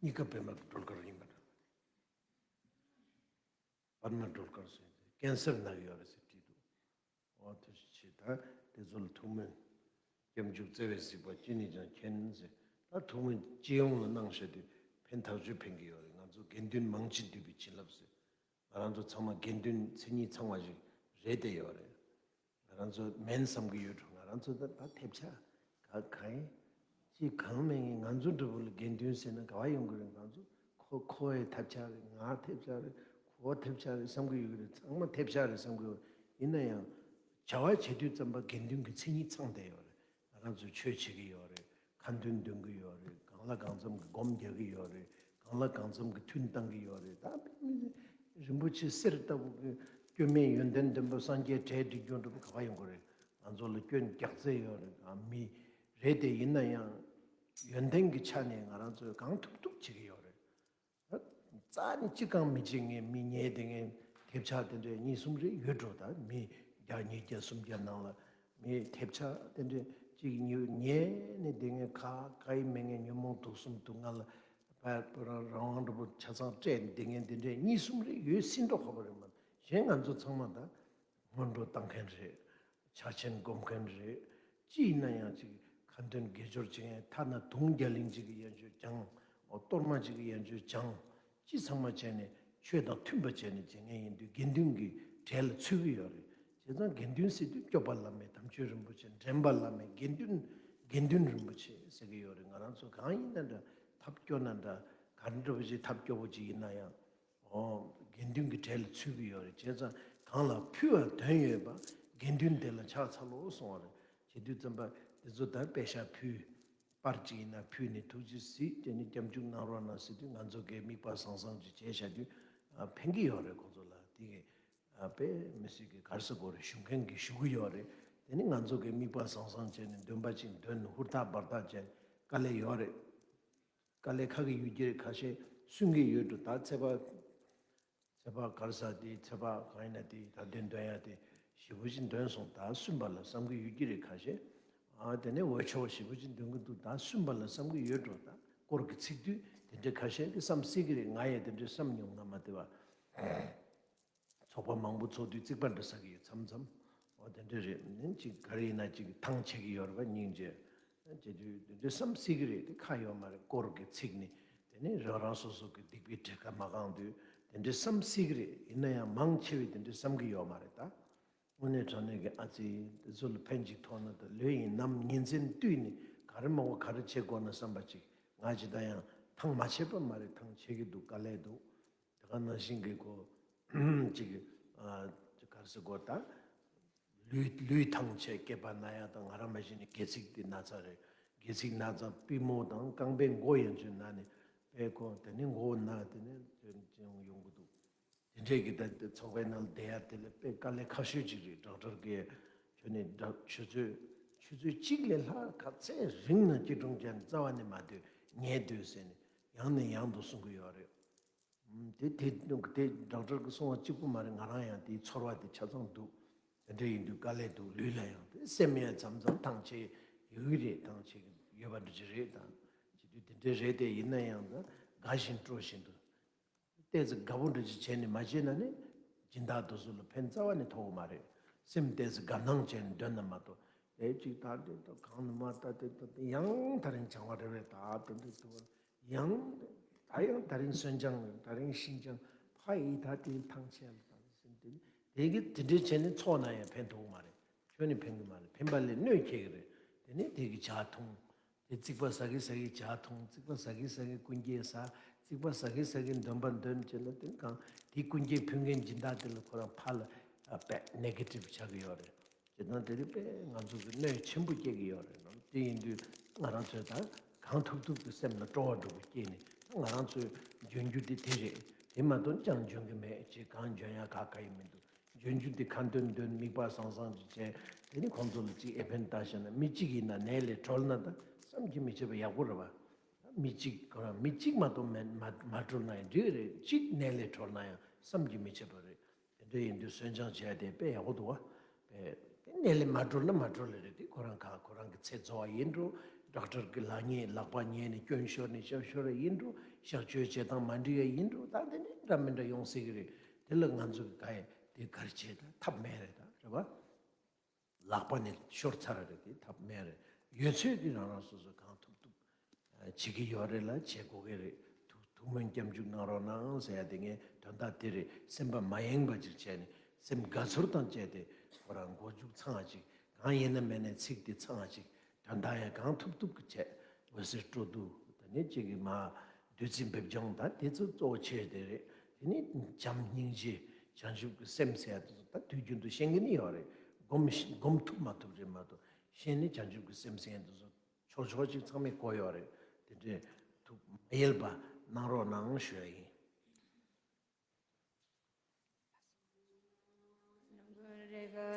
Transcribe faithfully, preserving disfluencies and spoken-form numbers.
གཉིས་ཀ་པདྨ་སྒྲོལ་དཀར་ཡིན་པ་འདྲ། པདྨ་སྒྲོལ་དཀར་ཟེར་ཏེ་ཀན་སར་ན་གི་ཡོད་རེད་ཟེར་བྲིས་འདུག། འོ་དེ་བཞིན་བྱས་ད་དེ་ཚོ་ལ་ཐུགས་སྨོན། སྐྱབས་འཇུག་བརྩེ་བས་གཟིགས་པ་ཅི་ནས་ཀྱང་མཁྱེན་ཟེར། ད་ཐུགས་སྨོན་སྤྱི་ཡོངས་ལ་གནང་བྱས་ཏེ་ཕན་ཐག་ཆོད་ཕན་གྱི་ཡོད་རེད། ང་ཚོ་དགེ་འདུན་མང་ཕྱིར་འདུས་པའི་བྱིན་རླབས་ཟེར། ང་རང་ཚོ་ཚང་མ་དགེ་འདུན་མཚན་ཉིད་ཚང་བ་ཞིག་རེད་བསྡད་ཡོད་རེད། ང་རང་ཚོ་མིན་བསམ་གྱི་ཡོད་འགྲོ། ང་རང་ཚོ་ད་ད་ཐེབས་ཆག་ག་ག་ཡིན། ཅི་གང་མེད་ངེས། ང་ཚོ་འདྲ་བོ་ལ་དགེ་འདུན་ཟེར་ན་ག་བ་ཡོང་གི་རེད། ང་ཚོ་ཁོ་ཁོ་ཡི་ཐེབས་ཆག་རེད། ང་ཐེབས་ཆག་རེད། ཁོ་ཐེབས་ཆག་རེད་བསམ་གྱི་ཡོད་ཀྱི་རེད། ཚང་མ་ཐེབས་ཆག་རེད་བསམ་གྱི་ཡོད། ཡིན་ན་ཡང་བྱ་བ་བྱེད་དུས་ཙམ་པ་དགེ་འདུན་གྱི་མཚན་ཉིད་ཚང་བསྡད་ཡོད་རེད། ང་རང་ཚོས་ཆོས་བྱེད་ཀྱི་ཡོད་རེད། ཁ་འདོན་འདོན་གྱི་ཡོད་རེད། གང་ལ་གང་འཚམ་གྱི་སྒོམ་རྒྱག་གི་ཡོད་རེད། གང་ལ་གང་འཚམ་གྱི་ཐུན་བཏང་གི་ཡོད་རེད། ད་དཔེ་མི་སྲིད་རིན་པོ་ཆེ་གསེར་ལྟ་བུ་གི་སྐྱོན་མེད་ཡོན་ཏན་ལྡན་པ་སངས་རྒྱས་གྲལ་སྒྲིག་རྒྱུ་འདྲ་པོ་ག་པར་ཡོང་གི་རེད། ང་ཚོ་ལ་སྐྱོན་རྒྱག་རྩིས་ཡོད་རེད། ཨ་མི་རེད་དེ། ཡིན་ན་ཡང་ཡོན་ཏན་གྱི་ཆ་ནས་ང་རང་ཚོས་གང་ཐུབ་ཐུབ་བྱེད་ཀྱི་ཡོད་རེད། རྩ་ནས་ཅི་གང་མི་བྱེད་མཁན། མི་ཉལ་བསྡད་མཁན། ཐེབས་ཆག་དེ་འདྲའི་གཉིས་གསུམ་རེ་ཡོད་འགྲོ། ད་མི་བརྒྱ་ཉིས་བརྒྱ་སུམ་བརྒྱ་ནང་ལ་མི་ཐེབས་ཆག་དེ་འདྲའི་ཅིག་ཉུ་ཉལ་ནས་བསྡད་མཁན། ཁ་ཁ་ཡི་མེད་མཁན། ཉོན་མོངས་དུག་གསུམ་དུག་ལྔ་ལ་བ་རང་དབང་འདྲ་པོ་ཆ་ཚང་སྤྲད་ནས་བསྡད་མཁན་དེ་འདྲའི་གཉིས་གསུམ་རེ་ཡོད་སྲིད་འགྲོ་ཁོ་པ་རེད་མ། གཞན་ང་ཚོ་ཚང་མ་ད་སྔོན་འགྲོ་བཏང་མཁན་རེད། ཕྱག་ཆེན་སྒོམ་མཁན་རེད། ཅི་ཡིན་ན་ཡང་ཅིག་ཁ་འདོན་དགེ་སྦྱོར་བྱེད་མཁན། ཐ་ན་དུང་རྒྱ་གླིང་གཅིག་གི་ཡན་ཆོད་སྦྱང་། འོ་གཏོར་མ་གཅིག་གི་ཡན་ཆོད་སྦྱང་། ཅི་ཚང་མ་བྱས་ནས་ཆོས་དང་མཐུན་པ་བྱས་ནས་བྱེད་མཁན་ཡིན་དུས་དགེ་འདུན་གྱི་གྲལ་ལ་ཚུད་ཀྱི་ཡོད་རེད། བྱས་ཙང་དགེ་འདུན་ཟེར་དུས་སྐྱོབ་པ་བླ་མེད། དམ་ཆོས་རིན་པོ་ཆེ། འདྲེན་པ་བླ་མེད། དགེ་འདུན་དགེ་འདུན་རིན་པོ་ཆེ་ཟེར་གྱི་ཡོད་རེད། ང་རང་ཚོ་གང་ཡིན་ན་འདྲ། ཐབས་སྐྱོ་ན་འདྲ། ག་འདྲ་བ་ཞིག་ཐབས་སྐྱོ་བོ་ཅིག་ཡིན་ན་ཡང་། འོ། དགེ་འདུན་གྱི་གྲལ་ལ་ཚུད་ཀྱི་ཡོད་རེད། བྱས་ཙང་གང་ལ་ཕུལ་བ་དོན་ཡོད་པ་དགེ་འདུན་དེ་ལ་ཕྱག་འཚལ་ལོ་གསུང་བ་རེད། བྱེད་དུས་ཙམ་པ་དེ་ཚོ་ད་པད་ཤག་ཕུལ། པར་ཅིག་ཡིན་ན་ཕུལ་ནས་ཐུགས་རྗེ་གཟིགས། དེ་ནས་སྐྱབས་འཇུག་གནང་རོགས་གནང་ཟེར་དུས། ང་ཚོ་གིས་དམིགས་པ་བཟང་བཟང་ཅིག་བྱས་བཞག་དུས་ཨ་ཕན་གྱི་ཡོད་རེད་ཁོང་ཚོ་ལ། དེ་གི་ཨ་དཔེ་མི་སྲིད་ཀྱི་ག་རེ་ཟེར་དགོས་རེད། ཞུ་མཁན་གྱིས་ཞུ་གི་ཡོད་རེད། དེ་ནི་ང་ཚོ་གིས་དམིགས་པ་བཟང་བཟང་བྱས་ནས་འདོན་པ་ཅིག་འདོན། ཧུར་ཐག་འབད་ཐག་བྱས་ནས་དཀའ་ལས་ཡོད་རེད། དཀའ་ལས་ཁག་གི་ཡོད་ཀྱི་རེད། ཁ་ཤས་སུན་གྱི་ཡོད་འགྲོ། ད་ཚེ་དཔག་ཚེ་དཔག་ག་རེ་ཟེར་དེ། ཚེ་དཔག་གང་ཡིན་ན་དེ་ད་འདོན་འདོན་ཡ་དེ་ཞེ་པོ་ཅིག་འདོན་སོང་། ད་སུན་པ་ལ་བསམ་གྱི་ཡོད་ཀྱི་རེད། ཁ་ཤས་ཨ་དེ་ནས་འོས་ཆོག་ཞེ་པོ་ཅིག་འདོན་གྱི་འདུག། ད་སུན་པ་ལ་བསམ་གྱི་ཡོད་འགྲོ། ད་སྐོར་གྱི་ཚིག་དུས་དེ་འདྲའི་ཁ་ཤས་ཀྱིས་བསམ་སྲིད་ཀྱི་རེད། ང་ཡང་དེ་འདྲའི་བསམ་མྱོང་། ང་མ་བདེ་བ། ཚོགས་པ་མང་པོ་ཚོགས་དུས་རྩིག་པ་འདྲ་ཟ་གི་ཡོད་མཚམས་མཚམས། འོ་དེ་འདྲ་རེད། ནི་ཅིག་ག་རེ་ཡིན་ན་ཅིག་ཐང་ཆད་ཀྱི་ཡོད་རེད་པ། སྙིང་རྗེ་བྱེད་དུས་དེ་འདྲའི་བསམ་སྲིད་ཀྱི་རེད། དེ་ཁག་ཡོད་མ་རེད། སྐོར་གྱི་ཚིག་ནི་དེ་ནི་རང་རང་སོ་སོ་གི་སྡིག་པའི་དྲེག་ཁ་མ་བཀང་དུས་དེ་འདྲའི་བསམ་སྲིད་ཀྱི་རེད། ཡིན་ན་ཡང་མང་ཆེ་བས་དེ་འདྲའི་བསམ་གྱི་ཡོད་མ་རེད་ད། དངོས་གནས་དྲང་གནས་ཀྱི་ཨ་ཙི་དེ་ཚོ་ལ་ཕན་ཅིག་ཐོགས་ན། ད་ལོས་ཡིན་ནམ་ཉིན་མཚན་བསྟུད་ནས་ག་རེ་མ་གོ་ག་རེ་བྱེད་དགོས་ན་བསམ་པ་ཅིག། ང་ཇི་ལྟར་ཡང་ཐང་མ་ཆད་པ་མ་རེད། ཐང་ཆད་ཀྱི་འདུག། དཀའ་ལས་འདུག། དེ་ག་ནང་བཞིན་གྱི་ཁོ་ཅིག་ཨ་ག་རེ་ཟེར་དགོས། ད་ལུས་ལུས་ཐང་ཆད། སྐེད་པ་ན་ཡ་དང་། ང་རང་མ་གཞི་ནས་སྒལ་ཚིགས་དེ་ན་ཚ་རེད། སྒལ་ཚིགས་ན་ཚ། པུས་མོ་དང་རྐང་པའི་མགོ་ཡན་ཆོད་ན་ནས་པས་ཁོ་དེ་ནས་མགོ་ན་དེ་ནས་ཡོང་གི་འདུག། དེ་འདྲས་ཀྱི་ད་ཚོགས་པའི་ནང་བསྡད་ཡ་དེ་ལ་དཔེ་དཀའ་ལས་ཁག་ཤོས་ཅིག་རེད། ཌོག་ཊར་གྱིས་ཁྱོད་ནི་ཌོག་ཆུ་ཚོད་ཆུ་ཚོད་གཅིག་ལས་ལྷག་ག་ཚད་རིང་ན་སྐྱིལ་ཀྲུང་བཅས་ནས་རྩ་བ་ནས་མ་སྡོད། ཉལ་སྡོད་ཟེར་ནས་ཡང་ནས་ཡང་དུ་གསུང་གི་ཡོད་རེད། ཨུམ། དེ་དེ་དེ་ཌོག་ཊར་གྱིས་གསུང་བ་གཅིག་པུ་མ་རེད། ང་རང་ཡང་དེའི་ཚོར་བ་དེ་ཆ་ཚང་འདུག། དེ་འདྲ་ཡིན་དུས་དཀའ་ལས་འདུག། ལུས་ལ་ཡང་དེ་སེམས་ཡང་མཚམས་མཚམས་ཐང་ཆད་ཡོད་ཀྱི་རེད། ཐང་ཆད་ཀྱི་ཡོད་པ་འདྲ་ཅིག་རེད། ད་བྱེད་དུས་དེ་འདྲ་རེད་དེ། ཡིན་ན་ཡང་ད་དགའ་བཞིན་སྤྲོ་བཞིན་དུ། ཏོག་ཙམ་དགའ་པོ་འདྲ་ཅིག་བྱས་ནས་མ་བྱས་ན་ནི་སྦྱིན་བདག་དེ་ཚོ་ལ་ཕན་རྩ་བ་ནས་ཐོགས་ཀྱི་མ་རེད། སེམས་ཏོག་ཙམ་དགའ་སྣང་བྱས་ནས་འདོན་ན་མ་གཏོགས། དེ་གཅིག་ད་དེ་ད་གང་ནས་མ་ད་དེ་ད་དེ་ཡང་ད་རིང་བྱང་བ་རེ་རེ་ད་དེ་འདྲ་དུ་ཡང་ད་ཡང་ད་རིང་སོན་ལྗང་། ད་རིང་ཤིང་ལྗང་། ཕ་ཡི་ད་དེ་ཐང་ཆད་ལ་ད་སེམས་དེ་དེ་གི་དེ་འདྲ་བྱས་ནས་ཚོགས་ན་ཡང་ཕན་ཐོགས་ཀྱི་མ་རེད། ཁྱོན་ནས་ཕན་གྱི་མ་རེད། ཕན་པ་ལས་གནོད་སྐྱེལ་གྱི་རེད། དེ་ནས་དེ་གི་ཇ་འཐུང་། དེ་རྩིག་པ་ཟ་གི་ཟ་གི་ཇ་འཐུང་། རྩིག་པ་ཟ་གི་ཟ་གི་ཀུན་སྐྱེལ་ཟ། རྩིག་པ་ཟ་གི་ཟ་གི་འདོན་པ་འདོན་བྱས་ན་དེ་གང་དེ་ཀུན་སྐྱེལ་ཕུལ་མཁན་སྦྱིན་བདག་དེ་ལ་ཁོ་རང་ཕར་ལ་ཨ་དཔེ་ནེ་གེ་ཊིབ་ཆགས་ཀྱི་ཡོད་རེད། བྱས་ཙང་དེ་རིགས་དཔེ་ང་ཚོ་གི་གནོད་ཆེན་པོ་སྐྱེལ་གྱི་ཡོད་རེད། ནམ་དེ་ཡིན་དུས་ང་རང་ཚོས་ད་གང་ཐུབ་ཐུབ་ཀྱི་སེམས་ལ་སྤྲོ་བ་འདྲ་པོ་སྐྱེས་ནས། ད་ང་རང་ཚོས་འཇོན་རྒྱུ་དེ་དེ་རེད། དེ་མ་གཏོགས་ཅང་འཇོན་གྱི་མེད། ཅེས་གང་འཇོན་ཡ་ག་ག་ཡི་མི་འདུག། འཇོན་རྒྱུ་དེ་ཁ་འདོན་འདོན། དམིགས་པ་བཟང་བཟང་ཅིག་བྱས། དེ་ནི་ཁོང་ཚོ་ལ་ཅིག་ཨེ་ཕན་བཏགས་བཞག་ན། མི་གཅིག་ཡིན་ན་ནད་ལས་གྲོལ་ན་ད་བསམ་གྱིས་མི་ཁྱབ་པ་ཡག་པོ་རེད་པ། མི་གཅིག་ཁོ་རང་མི་གཅིག་མ་གཏོགས་མ་མ་མ་གྲོལ་ན་ཡང་འགྲིག་རེད། གཅིག་ནད་ལས་གྲོལ་ན་ཡང་བསམ་གྱིས་མི་ཁྱབ་པ་རེད། དེ་འདྲ་ཡིན་དུས་སོན་ལྗང་བྱས་ཏེ་དཔེ་ཡག་པོ་འདུག་པ། དཔེ་དེ་ནད་ལས་མ་གྲོལ་ན་མ་གྲོལ་ལེ་རེད། དེ་ཁོ་རང་ག་ཁོ་རང་གི་ཚེ་རྫོགས་པ་ཡིན་འགྲོ། ཌོག་ཊར་གྱི་ལག་ཉེས་ལག་པ་ཉེས་ནས་སྐྱོན་ཤོར་ནས་སྐྱོན་ཤོར་རེ་ཡིན་འགྲོ། གཤག་བཅོས་བྱེད་སྟངས་མ་འགྲིག་ཡ་ཡིན་འགྲོ། ད་དེ་ནི་འདྲ་མི་འདྲ་ཡོང་སྲིད་ཀྱི་རེད། དེ་ལ་ང་ཚོ་གི་ག་ཡ་དེ་ག་རེ་བྱེད། ད་ཐབས་མེད་རེད། ད་རེད་པ། ལག་པ་ནས་ཤོར་ཚར་རེད། དེ་ཐབས་མེད་རེད། ཡོད་ཚོད་ཀྱིས་རང་རང་སོ་སོ་གང་ཐུབ་ཐུབ་བྱེད་ཀྱི་ཡོད་རེད་ལ་བྱེད་དགོས་ཀྱི་རེད། ཐུགས་ཐུགས་སྨོན་སྐྱབས་འཇུག་གནང་རོགས་གནང་ཟེར་ཡ་དེ་ངས་དོན་དག་དེ་རེད། སེམས་པ་མ་ཡེངས་པ་ཅིག་བྱས་ནས་སེམས་དགའ་ཚོར་དང་བཅས་ཏེ་ཁོ་རང་མགོ་མཇུག་ཚང་བ་ཅིག་གང་ཡིན་ན་མིན་ན་ཚིག་དེ་ཚང་བ་ཅིག་དོན་དག་ཡང་གང་ཐུབ་ཐུབ་ཀྱི་བྱས། འོད་ཟེར་སྤྲོ་བསྡུ། ད་ནི་གཅིག་གི་མ་བདུད་རྩི་འབེབས་སྦྱོང་ད་དེ་ཚོ་གཙོ་བོ་ཆེ་དེ་རེད། དེ་ནི་བྱམས་སྙིང་རྗེ་བྱང་ཆུབ་ཀྱི་སེམས་ཟེར་ཡ་དེ་ཚོ་ད་དུས་རྒྱུན་དུ་ཤེས་ཀྱི་ནི་ཡོད་རེད། སྒོམ་སྒོམ་ཐུབ་མ་ཐུབ་རེད་མ་གཏོགས་ཤེས་ནི་བྱང་ཆུབ་ཀྱི་སེམས་ཟེར་ཡ་དེ་ཚོ་ཆོག་ཆོག་ཅིག་ཚང་མས་གོ་ཡོད་རེད། དེ་འདྲའི་ཐུགས་མ་ཡེངས་པ་གནང་རོགས་གནང་ཞུ་ཡ་ཡིན།